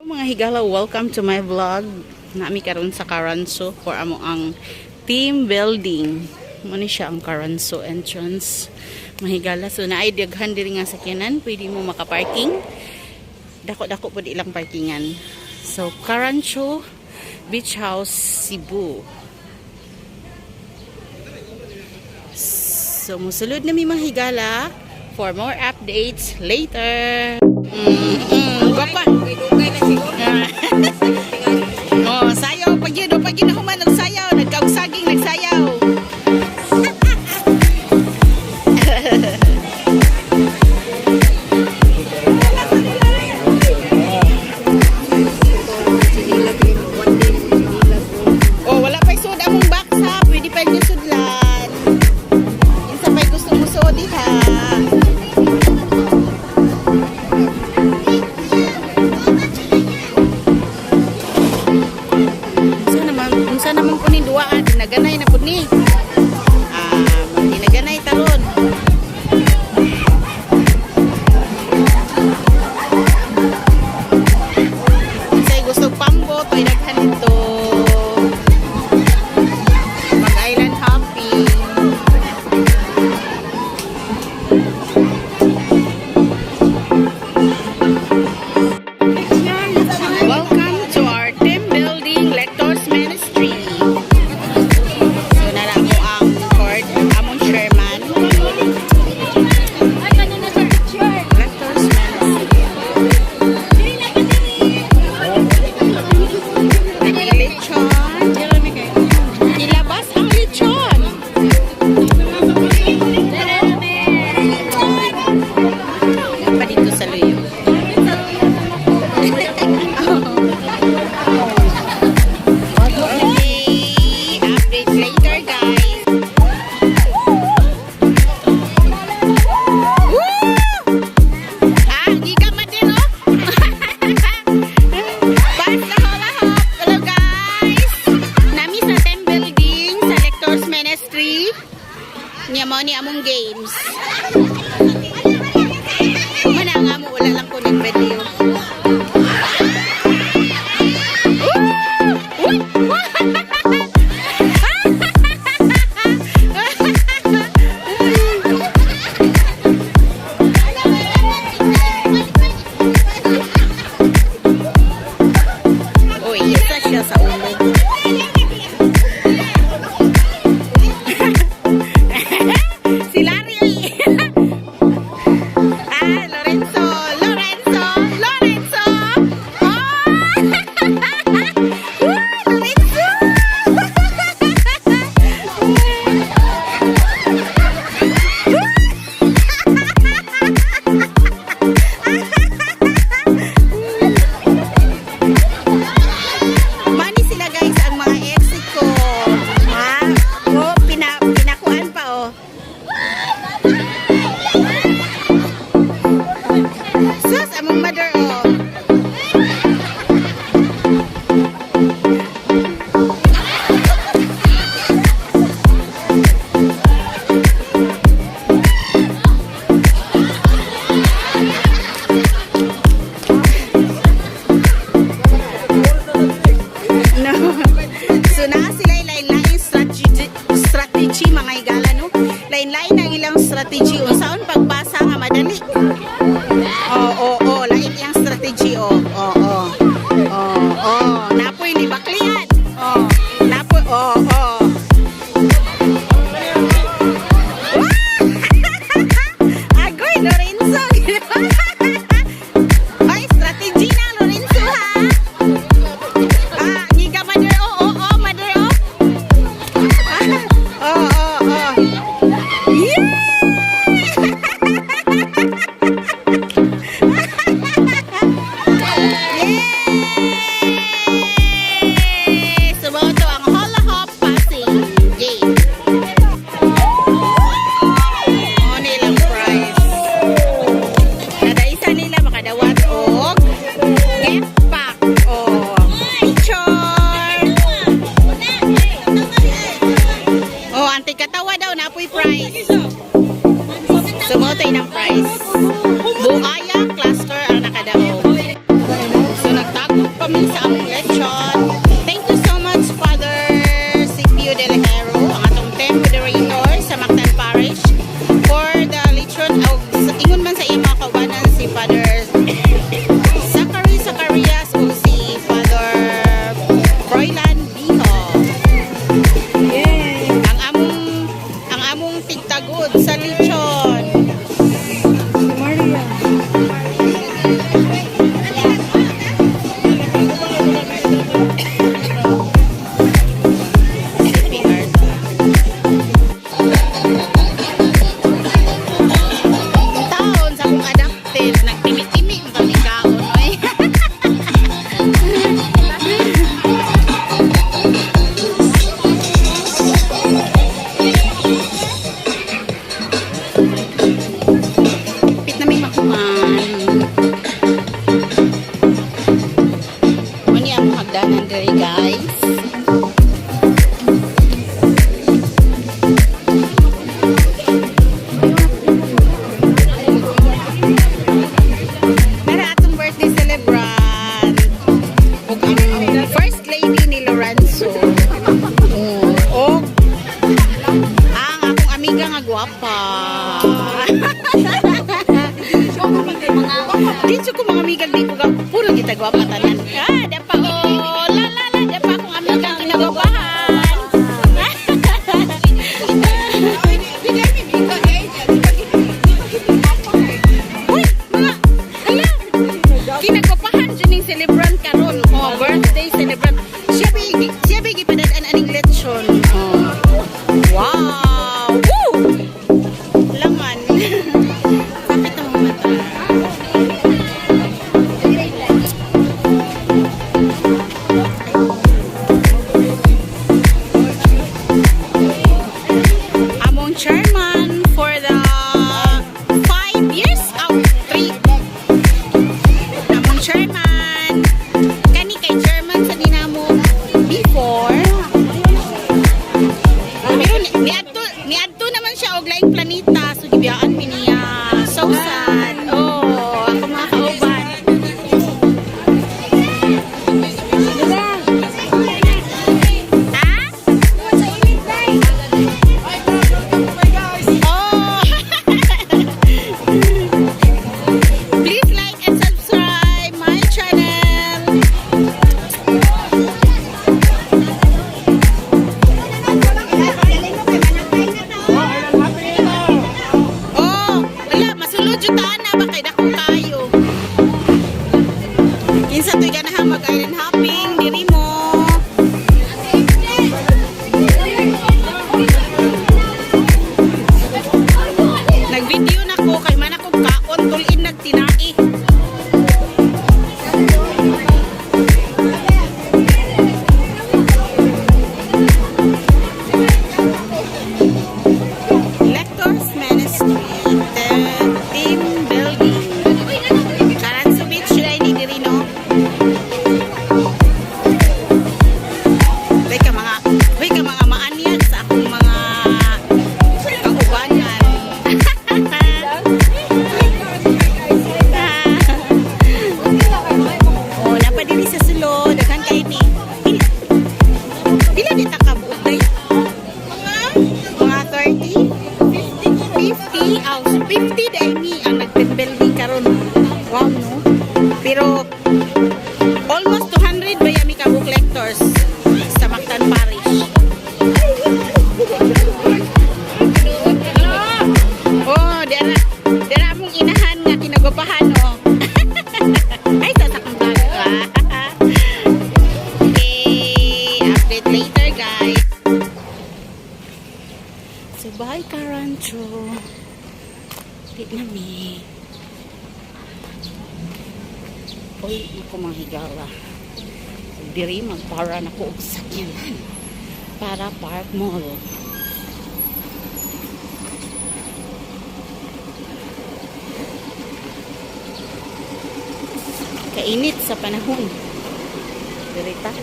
Mga higala, welcome to my vlog. Nami karon sa Caranzo for amo ang team building. Mo ni siya ang Caranzo entrance. Mga higala, so naay daghan diri nga sakyanan, pwede mo makaparking. Dako-dako pud ilang parkingan. So Carancho Beach House, Cebu. So musulod na mi, mga higala, for more updates later. Gwapa. Dugay na siguro. Oh, sayaw pag yun, oh, pag yun human nagsayaw, nagkausaging nagsayaw. Oh, wala pa'y sud among box ha. Pwede pa niyo sudlan. Kinsa pa'y gusto mo sud ha. Unsa naman po ni duwa ah, dinaganay na pud ni. Ah, dinaganay taron. Unsay gusto pambot, ay daghan nito. Mag-island hopping. Welcome to our team building Lectors Ministry. So nara mo ang court, among chairman. Lectors Ministry. Lechon. Ilabas ang lechon. Pa dito sa luyo. Okay, update later, guys. Woo! Ah, giga man din, oh. Pass the hula hoop. Hello, guys. Nami sa team building sa Lectors Ministry. Niya mo ni among games. Mana nga mo, wala lang ko nag-video. Woo! Uy! Uy, isa siya sa ulo. Si Larry! Ah, Lorenzo! Lorenzo! Lorenzo! Oh! Woo, Lorenzo! Mani sila. kami sa among lechon. Thank you so much, Father Sigpio de Lejero, ang atong team moderator sa Mactan Parish, for the lechon. O, ingon man sa iyang mga kaubanan, si Father Zachary Zacarias o si Father Froilan Biho. Yay! Ang among tigtagod sa lechon. Maria. CPR. Taon sa akong adopted, nagtimi-timi ang kaming kaon, oy. Pit na may makuman. Mani ang hagdanan diri, guys. Para atong birthday celebrant. Ug ang first lady ni Lorenzo. Og ang akong amiga nga gwapa. Di ko mga amiga, di ko ga puro kita gwapa tanan. Ah, dapa oh, la la la, dapa akong amiga kinagwapahan. Uy, mga hala. Kinagwapahan jud ning celebrant karon. Oh, birthday celebrant. Siya bi gipadad-an aning lechon. Oh. Wow! Woo! Laman. Bakit ang mata? Among chairman for the 5 years, oh, 3. Among chairman, kani kay chairman sa dinamo before. Pero niadto naman siya og laing planeta, so gibiyaan mi niya. So sad. Oh, ako mga kauban. Ha? Oh. Please like and subscribe my channel. Oh, wala, masulod jud ta na ba kay dako kayo. Kinsa to'y ganahan mag island hopping diri mo. Nag-video na ko kay man ako kaon tulin nagtinai. Lectors Ministry, the team building. Caranzo Beach ay ni diri, no. Uy ka mga maanyag sa akong mga kaubanan. Oh, napadiri sa sulod, daghan kay ni. Pila, pila di ta kabuok day? Mga 30? 50? Oh, so 50 day ni ang nag-team building karon. Wow, no? Pero almost 200 ba yami ka book lectors sa Mactan Parish. Oh, dara among inahan nga kinagwapahan, oh. Ay, sa akong vlog. Okay, update later, guys. So, bye, Carancho. Di na mi. Uy, ako mga higala. Diri magpara na ko og sakyanan para Park Mall. Kainit sa panahon. Diri ta.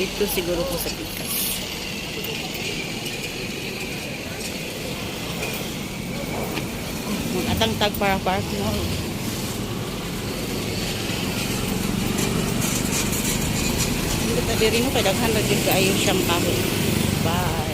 Dito siguro ko sa pikas. Mag-atang tag para Park Mall. Hindi ta diri no, kay daghan ra gyud kaayo siyang kahoy. Bye.